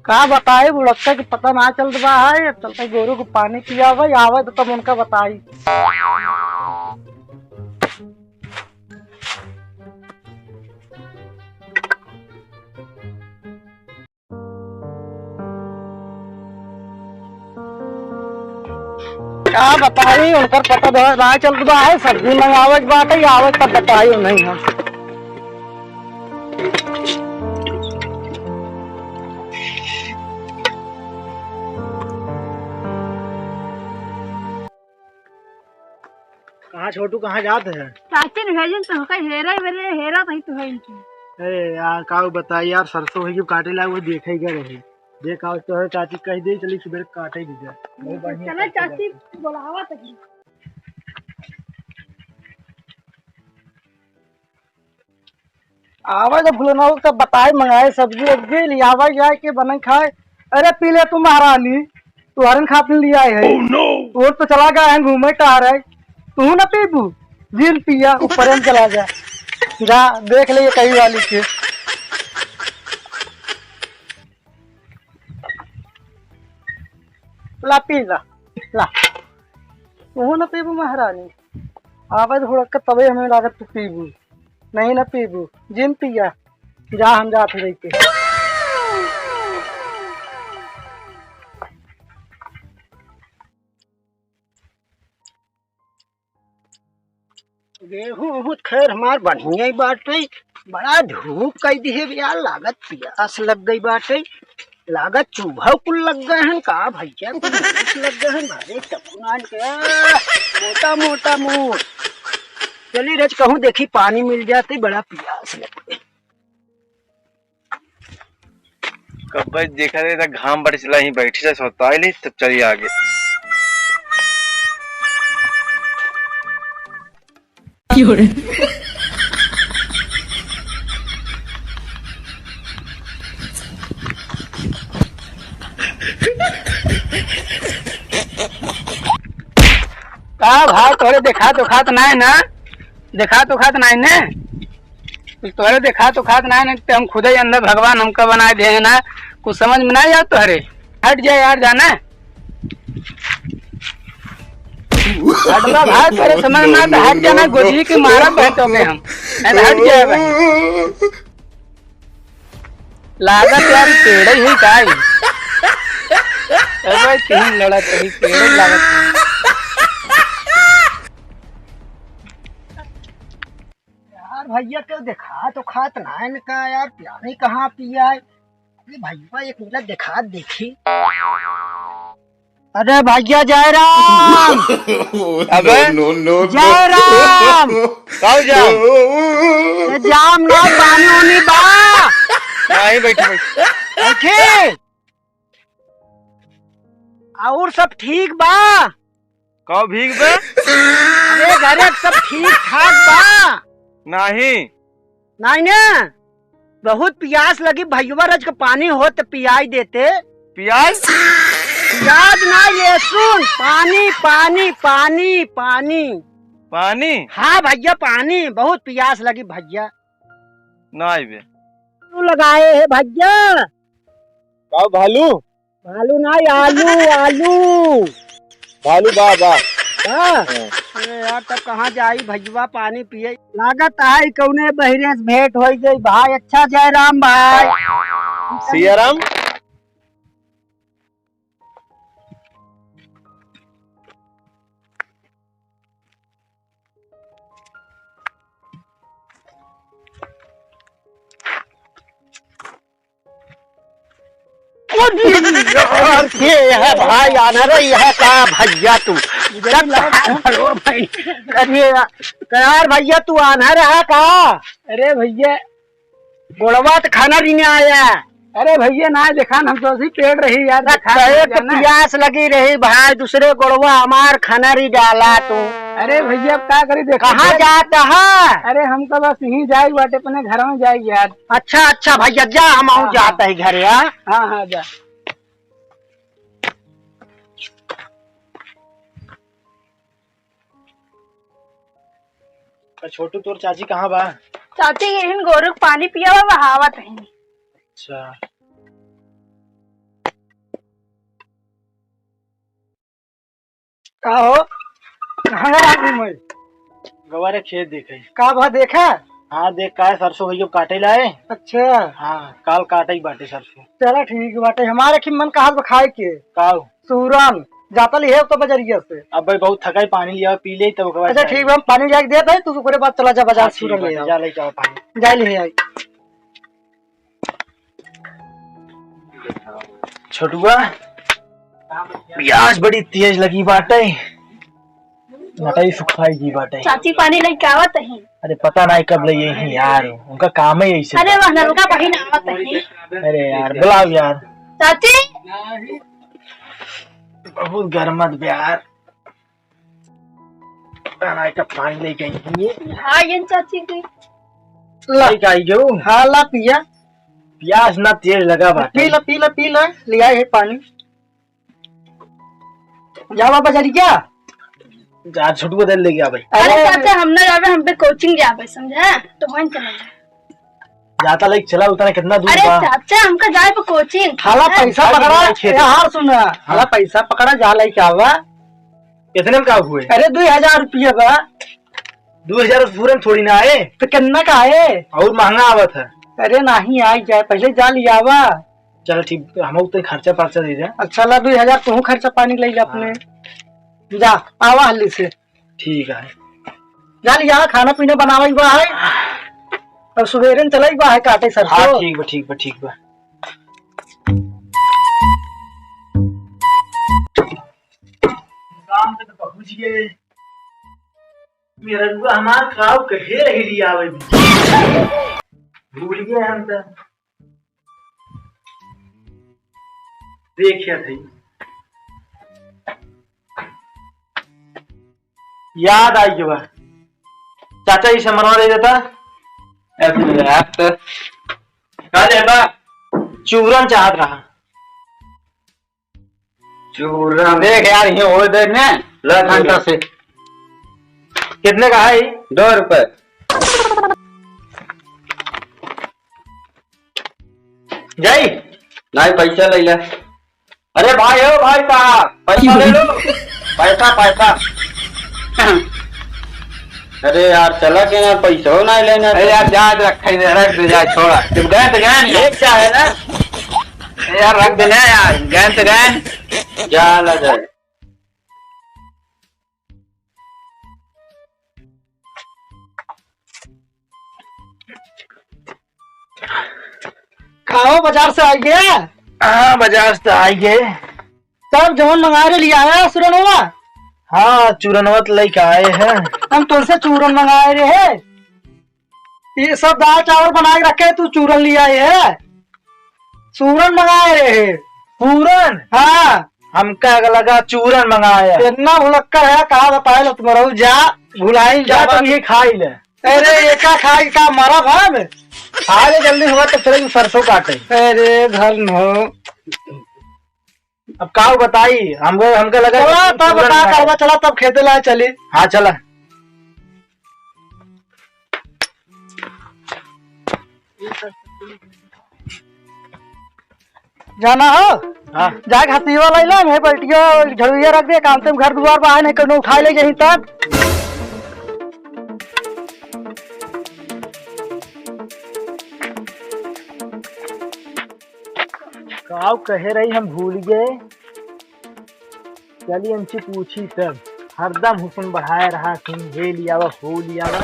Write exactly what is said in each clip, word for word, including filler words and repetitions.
का बताई बुढ़क्का के पता ना चलत बा है, अब चलते गोरू को पानी पियावे, आवे तो तब उनका बताई। का बताई, उनकर पता धरा ना चलत बा है, सब्जी मंगावे के बाटे, आवे तब बताई उन्हें हम। कहाँ छोटू, कहाँ जात है? चाची ने भेजन तो होकर हेरा ही मेरे हेरा नहीं तो है इनकी। अरे यार, का बताई यार, सरसों है कि काटे ला, वो देखे ही गए रहे। देख, आज तो है चाची कह दे, चली सुबह काटे भी जा। बहुत बढ़िया चला करके चाची जाते। बुलावा तक। आवा जब भुलना हो तब बताए, मंगाए सब्जी उब्जी, ले आवा जाए के बने खाए। अरे पी ले तू महारानी, तुहरन खातिर ले आए है। Oh no! वो तो चला गया है घूमे टहरे, तू ना पीबू, जिन पिया ऊपर में चला जा, जा देख ले ये कहीं वाली के। ला पी ला, ला। तू ना पीबू महारानी, आवाज हुड़क के तबे हमें लागत तू पीबू। नहीं ना पीबू, जिन पिया, जा हम जात ही रहते। गेहूं उहूं त खैर हमार बढ़िया ही बाटे, बड़ा धूप कई दिहे यार, लागत पियास लग गई बाटे, लागत चूहा कुल लग गए हैं का भैया, कुल मूस लग गए हैं, भरे चकुनान के मोटा मोटा मूस। चली रज कहूँ देखी पानी मिल जाती, बड़ा पियास लग गई। कब्बे देखा रहे त घाम बड़े चला ही बैठी से सोता ही नहीं, तब चली आगे। का भाई तोरे देखात उखात नाय ना? देखात उखात नाय ने? कुछ तोहरे देखात उखात ना है, नहीं तो हम खुदे ही अंधा भगवान हमका बनाए दे है ना, कुछ समझ में ना जात तोहरे। हट जा यार, जाना। हटबा भाई, तोहरे समझ में ना तो हट जाना, गोजी के मारा बहन तो के हम। नहीं तो हट जाए भाई। लागत यार पेड़े ही का है। अबे तीन लड़ा कहीं पेड़े लागत है। यार भैया, क्यों देखात उखात ना है इनका यार, पानी कहाँ पिया है? अरे भैया, एक मिनट देखात देखी। अरे भैया, जय राम। अबे? No, no, no, no। जय राम। कहाँ जाम? ए, जाम ना, पानी उनी बा। नहीं, बैठ, बैठ। बैठे। और सब ठीक बा? का भीग बे? अरे घरे सब ठीक ठाक बा? नाही। नाही ना? बहुत पियास लगी भैया, रज के पानी हो तो पियाई देते। पियाज? पियाज ना, लहसुन, पानी, पानी, पानी, पानी। पानी? हाँ भैया, पानी, बहुत पियास लगी भैया। नाही बे। तू लगाए है भैया। का भालू? भालू ना, आलू, आलू। भालू बा, बा। हाँ। हाँ। अरे यार, तब कहाँ जाई भैया पानी पिए? लागत आई कौने बहिरे से भेंट होई गई भाई। अच्छा, जय राम भाई। सिया राम। यार, के है भाई, आन्हर है का भैया तू? मुझे नहीं लगा। हेलो भाई। अरे यार, यार भैया तू आन्हर है का? अरे भैया। गोड़वा त खाना भी नहीं आया। अरे भैया ना देखा, हम तो ऐसी पेड़ रही यार, ना देखा कहे नहीं तो जाना। पियास लगी रही भाई, दूसरे गोड़वा हमार खाना री डाला तू। अरे भैया, अब का करी, देखो कहाँ फिर। जात है? अरे, हम तो बस यहीं जाए बाटे, अपने घर में जाए यार। अच्छा, अच्छा भैया, जा, हम आऊँ हाँ, जात हाँ। है घर यार। हाँ, हाँ, जा। अरे छोटू, तोर चाची कहाँ बा? चाची, इहन गोरू के पानी पियावा, बहावत है। अच्छा। का हो? कहाँ गया आदमी मैं? गवा रे खेत देखे। का भा देखा? हाँ, देख का है, सरसों भैया काटे लाए। अच्छा। हाँ, काल काटे ही बाटे सरसों। चला ठीक बाटे, हमारे की मन कहत बा खाए के। का हो? सूरन, जाता लिहे तो बजरिया से। अब भाई बहुत थकाई, पानी लिया, पी ले तब ओकरे बाद अच्छा जाए। ठीक बा, हम पानी लिया के देत है, तू ओकरे बाद चला जा बाजार हाँ, ठीक सूरन बाटे, ले आओ। जा लेके आओ पानी। जा ले आई। छोटुआ, प्यास बड़ी तेज लगी बाटे, नटई सुखाई गई बाटे। चाची पानी लेके आवत ही। अरे पता नहीं कब ले यही यार, उनका काम ही ऐसे। अरे वह नलका बहिन आवत ही। अरे यार बुलाओ यार। चाची। बहुत गरमत बे यार। पता नहीं कब पानी लेके आई है ये। हाँ, ये चाची की। ला। लेके आई गयो। हाँ, ला पिया। प्यास ना तेज लगा बाटे। पी ला, पी ला, पी ला, ले आए है पानी। जावा बजरिया। जा छोटू को दे लेके आ भाई। अरे अरे। चाचा, हम ना जावे, हम पे कोचिंग जावे, समझा? तो वहीं चला जा। जाता लाइक चला उतना कितना दूर अरे बा? चाचा, हमका जाए पे कोचिंग। हाला पैसा हाँ, पकड़ा, हाँ, खेत। ए, हार सुना, हाला हाँ। पैसा पकड़ा, जा लाइक आवा। कितने में का हुए? अरे, दो हजार रुपया बा। दो हजार पूरे में थोड़ी ना आए। तो कितना का आए? और महंगा आवत है। अरे, नहीं आई जाए, पहले जा लियावा। चल ठीक, हम तो खर्चा पर्चा दे दे। अच्छा, ला, दो हजार तू खर्चा पानी ले ले अपने। हाँ। जा, आवा हल्ली से। ठीक है। जा लिया, खाना पीना बनावे के बा है। और सुबेरे न चले के बा है काटे सरसों। हाँ, ठीक बा, ठीक बा, ठीक बा। काम पे तो पहुंच गए। मेरा रुआ हमार खाओ कहे रही लिया आवे भी। भूल गए हम तो। देखिए थे। याद आई के बा। चाचा जी से मरवा दे देता। ऐसे नहीं यार, तो का लेबा? चूरन चाहत रहा। चूरन। देख यार, ये हो देख ने। ला, घंटा से। कितने का है? दो रुपए। जाई? नहीं, पैसा ले ले। अरे भाई, ओ भाई साहब, पैसा ले लो। पैसा, पैसा। अरे यार, चला के ना, पैसा हो ना लेना। अरे यार, जा, रख दे, रख दे, जा, छोड़ा। जब गए तो गए नहीं। एक क्या है ना? अरे यार, रख दे ना यार, गए तो गए। जा, ला जाए। खाओ, बाजार से आई गया? हाँ, बाजार से आई गए। तब जवन मंगाए रहे, लिया आया सुरनवा? हाँ, चूरनवा तो लेके आए हैं। हम तुमसे चूरन मंगाए रहे। ये सब दाल चावल बना के रखे, तू चूरन लिया है? सूरन मंगाए रहे। सूरन? हाँ। हमका लगा चूरन मंगाए। इतना भुलक्कड़ है, कहा बताए लो तुम रहू, जा भुलाई जा, जा तुम ये खाई ले। अरे एका खाई का मरा भाग। आगे जल्दी हुआ तो चले सरसों काटे। अरे धन हो। अब का बताई, हमको, हमका लगा चला कि तब पूरा बता, ना। चला, चला तब खेते ला चली। हाँ, चला। जाना हो? हाँ। जाके हसीवा लाई ला, मैं बल्टिया, झड़ुइया रख दे, काम से घर दुआर बाहर नहीं, कोनो उठाए ले यहीं तक। काव कहे रही, हम भूल गए। चली, हमसे पूछी तब। हरदम हुसन बढ़ाए रहा, तुम ये लियावा, हो लियावा।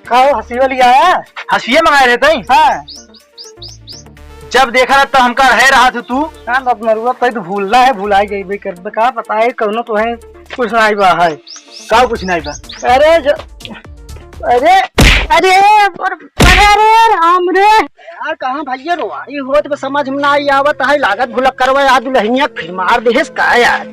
का हो, हसीवा लियाया? हसीवा मंगाए रहे तई? हाँ। जब देखा रहा, तब हमका रहे रहा था तू। हाँ, अब मरुआ तई तो भूलना है, भुलाई जाइबे कर। का बताए, कौनो तो है, कुछ नहीं बा है। का कुछ नहीं बा? अरे जो, अरे, अरे, अरे, अरे राम रे। यार, कहाँ भैया रोवाई होत बा, समझ में ना आई आवत है, लागत भुलक्कड़वा आज दुल्हनिया फिर मार देहिस का यार।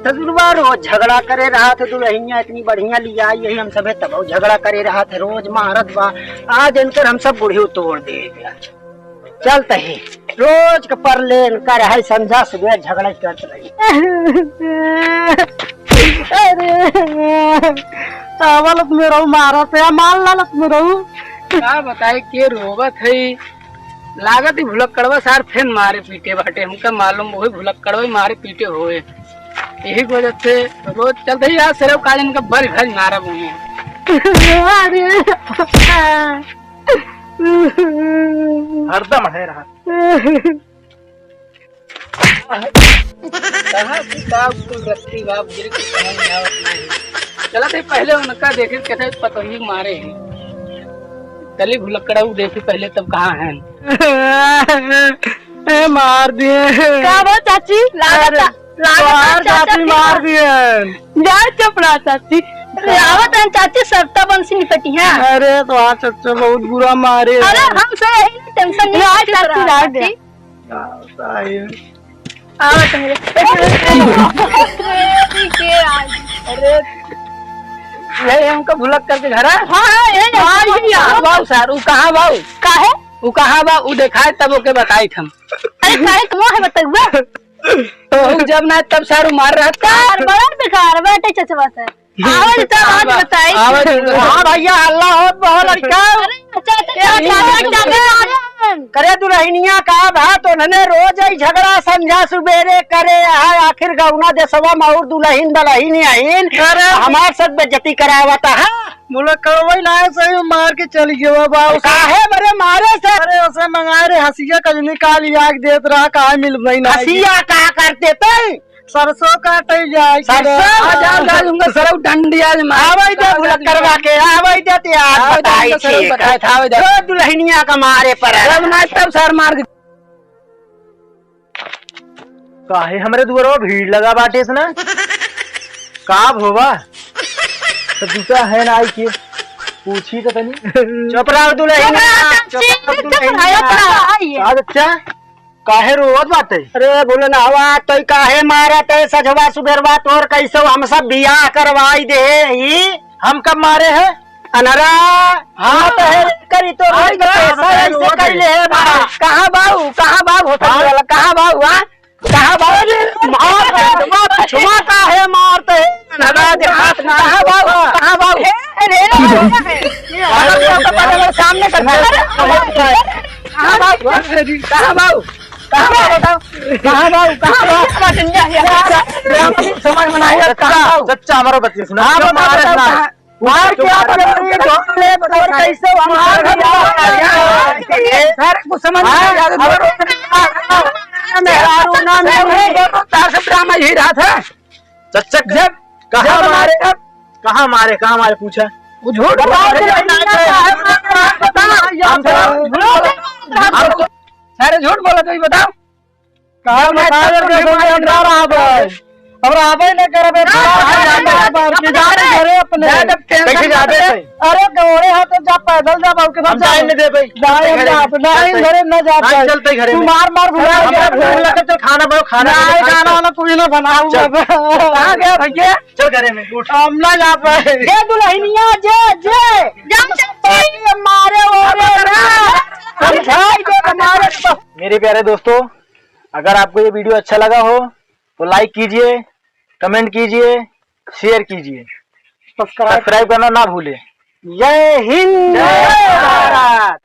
ससुरवा रोज झगड़ा करे रहा था, दुल्हनिया इतनी बढ़िया लिया आई, यही हम सभे तब झगड़ा करे रहा था, रोज मारत बा। आज इनकर हम सब बुढ़ियो तोड़ दे। चलत ही रोज के परलेन कर है, संझा सुबह झगड़ा करत रही। अरे, आवलत में रहू मारत है, मार लालत में रहू। का बताई के रोवत है, लागत ही भुलक्कड़वा सार फेन मारे पीटे बाटे, हमका मालूम वही भुलक्कड़वा ही मारे पीटे होए। यही की वजह से रोज चलत ही, आज सरऊ काल इनका भरी भरी मारब हूँ। अरे। हरदम है रहा। कहाँ की का कुल रखती बाप, गिर के समझ में आवत नहीं। चलत ही पहले उनका देखी कैसे पतंगी मारे हैं। चली भुलक्कड़ऊ देखी पहले तब कहाँ हैं। ए, मार दिए। का बा चाची? लागत अरे, लागत तोहार चाची चाची मार दिए। जा चुप रहा चाची। लागत है चाची सत्ता बंसी निपटी है। अरे तोहार चच्चा बहुत बुरा मारे। अरे हमसे यही टेंशन नहीं, चाची। आवत है। आवत है। अरे, यही हमका भुलक करके घर आ? हाँ, हाँ, यही है। हाँ, यही है। कहाँ बाऊ सार? उ कहाँ बाऊ? काहे? उ कहाँ बा? उ देखाए तब ओके बताई हम। अरे, काहे तुम है बताउआ? तो उ जब ना तब सार उ मार रहत का? यार, बड़ा बेकार बाटे चचवा से। आवत तो आज बताई। आवत तो हाँ भैया, हल्ला होत बहुत लड़का। अरे, अच्छा, अच्छा, अच्छा, अच्छा, अच्छा, अच्छा। करे दुलहिनिया का भा तो उन्हने रोज ही झगड़ा संझा सुबेरे करे है, आखिर गौना देसवा में और दुलहिन बलहिन आइन। अरे। हमार सब बेइज्जती करावत है। बोला कड़वई ना सही मार के चली गयो बाऊ। काहे बरे मारे से? अरे उसे मंगाए रे हसिया कजनी काली आग देत रहा, काहे मिल भाई ना। हसिया का करते तई? सरसों काटे जाए के सरसों? रहा। आ, जाओ, जाओ, तुमको सरऊ डंडी आज मार। आवै दे भुलक्कड़वा के, आवै दे ते आज आवै दे, बताई तुमको सरऊ ठीक। बताए था, आवै दे। ओ दुलहिनिया का मारे पर। तब ना, तब सर मार के। काहे हमरे दुआरवा भीड़ लगा बाटे इतना? का भोवा? तो दूसरा है ना आई के? पूछी तो तनी। चुप रहो दुलहिनिया, चुप रहो, चुप रहो दुलहिनिया। चुप रहो, चुप रहो। का बच्चा? काहे रोवत बाटे? अरे भुलनहवा, तोई काहे मारत है? सझवा सुबेरवा तोर कैसे हम सब बियाह करवाई दे ही? हम कब मारे हैं? अनरा, हाँ। हाँ, तो है, करी तो आई रोज का का पैसा बताए, ऐसे रोवत कर है। ले है बा। कहाँ बाऊ? कहाँ बाऊ होटल हाँ। वाला? कहाँ बाऊ? हाँ? कहाँ बाऊ? अरे, मार, मार, छुआ काहे मारत है? अनरा देखात ना। कहाँ बाऊ? कहाँ बाऊ? अरे, अरे, अरे, अरे, सामने कर। कहाँ बाऊ? कहाँ बाऊ? कहाँ बाऊ? बताओ। कहाँ बाऊ? कहाँ बाऊ? समझ में नहीं आता। कहाँ बाऊ? चच्चा, हमारा बतिया सुना। हाँ, क्यों बताओ, मारे बताओ, इतना? कहाँ? मार के आप लोग ये ढोल ले, बताओ, कैसे हम मार दिया? सर, कुछ समझ में नहीं आता। मेहरारू ना, मेहरारू, तार से ड्रामा यही रहा था। चच्चा, जब, कहाँ जब मारे? मारे, कहाँ मारे, कहाँ मारे, पूछा। वो झूठ बोल रहा है, हम तो, हम तो, अरे झूठ बोला तो ये बताओ। कहाँ जब मैं बताओ, तब जब तुम हम डरा रहा भाई। अब रहबे न करबे, ना, बाहर ना, जाबे, ना, बाहर के ना, जाबे ना, घरे अपने। ना, जब टेंशन कैसे ना जाबे ले। भाई? अरे, गोड़े हाथ जा, पैदल जा, बाबू के साथ हम जाए जाओ। नहीं दे भाई। नहीं, हम घरे। जाब, नहीं, चलते। घरे न जाब नहीं, भाई। चलते घरे तू में। मार, मार भुला हम गया। भूख लगे तो खाना बनाओ, खाना नहीं, खाना खाना। वाला कोई ना बनाऊंगा। चल। कहाँ गया भैया? चल घरे में, उठ। हम ना जा पाए। जे दुलहिनिया, जे, जे। जा, जा, जा। मारे, ओरे ना। हम खाई दे, मारे। मेरे प्यारे दोस्तों, अगर आपको ये वीडियो अच्छा लगा हो तो लाइक कीजिए, कमेंट कीजिए, शेयर कीजिए, सब्सक्राइब। सब्सक्राइब करना ना भूले। जय हिंद, जय भारत।